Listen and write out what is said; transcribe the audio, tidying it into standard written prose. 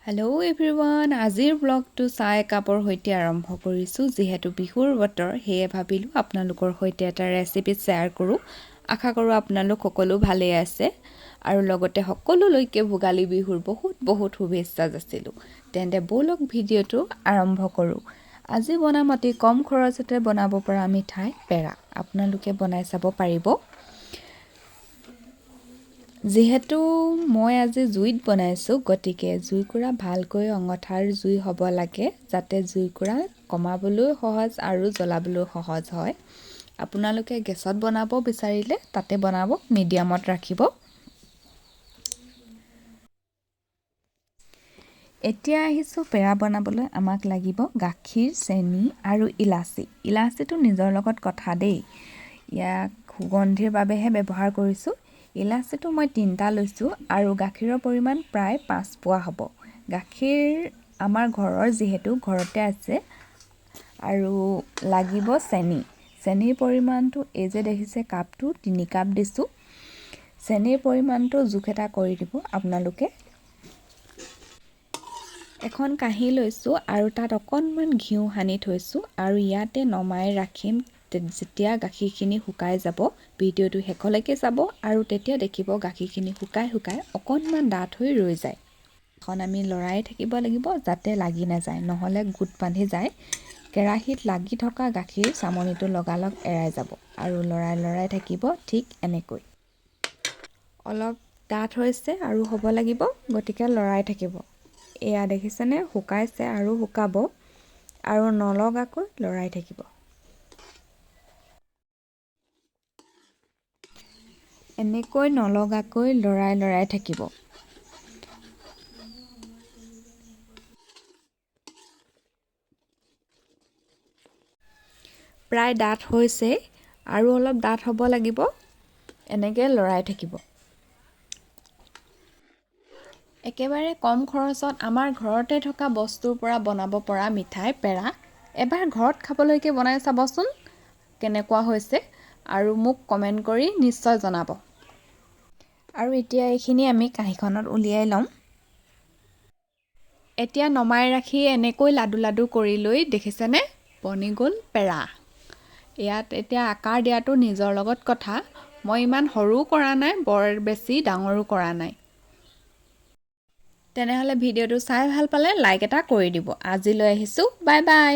Hello' everyone, আজিৰ ব্লগটো চাহ একাপৰ সৈতে আৰম্ভ কৰিছোঁ। যিহেতু বিহুৰ বতৰ, সেয়ে ভাবিলোঁ আপোনালোকৰ সৈতে এটা ৰেচিপি শ্বেয়াৰ কৰোঁ। আশা কৰোঁ আপোনালোক সকলো ভালেই আছে আৰু লগতে সকলোলৈকে ভোগালী বিহুৰ বহুত বহুত শুভেচ্ছা যাচিলোঁ। তেন্তে ব'লক, ভিডিঅ'টো আৰম্ভ কৰোঁ। আজি বনাম অতি কম খৰচতে বনাব পৰা মিঠাই পেৰা। আপোনালোকে বনাই চাব পাৰিব। যিহেতু মই আজি জুইত বনাইছোঁ, গতিকে জুইকুৰা ভালকৈ অঙঠাৰ জুই হ'ব লাগে, যাতে জুইকুৰা কমাবলৈও সহজ আৰু জ্বলাবলৈও সহজ হয়। আপোনালোকে গেছত বনাব বিচাৰিলে তাতে বনাব, মিডিয়ামত ৰাখিব। এতিয়া আহিছোঁ পেৰা বনাবলৈ। আমাক লাগিব গাখীৰ, চেনি আৰু ইলাচি। ইলাচিটো নিজৰ লগত কথা দেই, ইয়াক সুগন্ধিৰ বাবেহে ব্যৱহাৰ কৰিছোঁ। ইলাচিটো মই 3টা লৈছোঁ আৰু গাখীৰৰ পৰিমাণ প্ৰায় 5 পোৱা হ'ব। গাখীৰ আমাৰ ঘৰৰ, যিহেতু ঘৰতে আছে। আৰু লাগিব চেনি। চেনিৰ পৰিমাণটো এই যে দেখিছে কাপটো, 3 কাপ দিছোঁ। চেনিৰ পৰিমাণটো জোখ এটা কৰি দিব আপোনালোকে। এখন কাঁহী লৈছোঁ আৰু তাত অকণমান ঘিউ সানি থৈছোঁ আৰু ইয়াতে নমাই ৰাখিম। যেতিয়া গাখীৰখিনি শুকাই যাব, ভিডিঅ'টো শেষলৈকে চাব আৰু তেতিয়া দেখিব গাখীৰখিনি শুকাই শুকাই অকণমান ডাঠ হৈ ৰৈ যায়। এখন আমি লৰাই থাকিব লাগিব যাতে লাগি নাযায়, নহ'লে গোট বান্ধি যায়। কেৰাহীত লাগি থকা গাখীৰ চামনিটো লগালগ এৰাই যাব আৰু লৰাই লৰাই থাকিব ঠিক এনেকৈ। অলপ ডাঠ হৈছে আৰু হ'ব লাগিব, গতিকে লৰাই থাকিব। এয়া দেখিছেনে, শুকাইছে আৰু শুকাব আৰু নলগাকৈ লৰাই থাকিব। এনেকৈ নলগাকৈ লৰাই লৰাই থাকিব। প্ৰায় ডাঠ হৈছে আৰু অলপ ডাঠ হ'ব লাগিব। এনেকৈ লৰাই থাকিব। একেবাৰে কম খৰচত আমাৰ ঘৰতে থকা বস্তুৰ পৰা বনাব পৰা মিঠাই পেৰা এবাৰ ঘৰত খাবলৈকে বনাই চাবচোন কেনেকুৱা হৈছে আৰু মোক কমেণ্ট কৰি নিশ্চয় জনাব। আৰু এতিয়া এইখিনি আমি কাঁহীখনত উলিয়াই ল'ম। এতিয়া নমাই ৰাখি এনেকৈ লাডু লাডু কৰি লৈ দেখিছেনে, বনি গ'ল পেৰা। ইয়াত এতিয়া আকাৰ দিয়াটো নিজৰ লগত কথা। মই ইমান সৰুও কৰা নাই, বৰ বেছি ডাঙৰো কৰা নাই। তেনেহ'লে ভিডিঅ'টো চাই ভাল পালে লাইক এটা কৰি দিব। আজিলৈ আহিছোঁ, বাই বাই।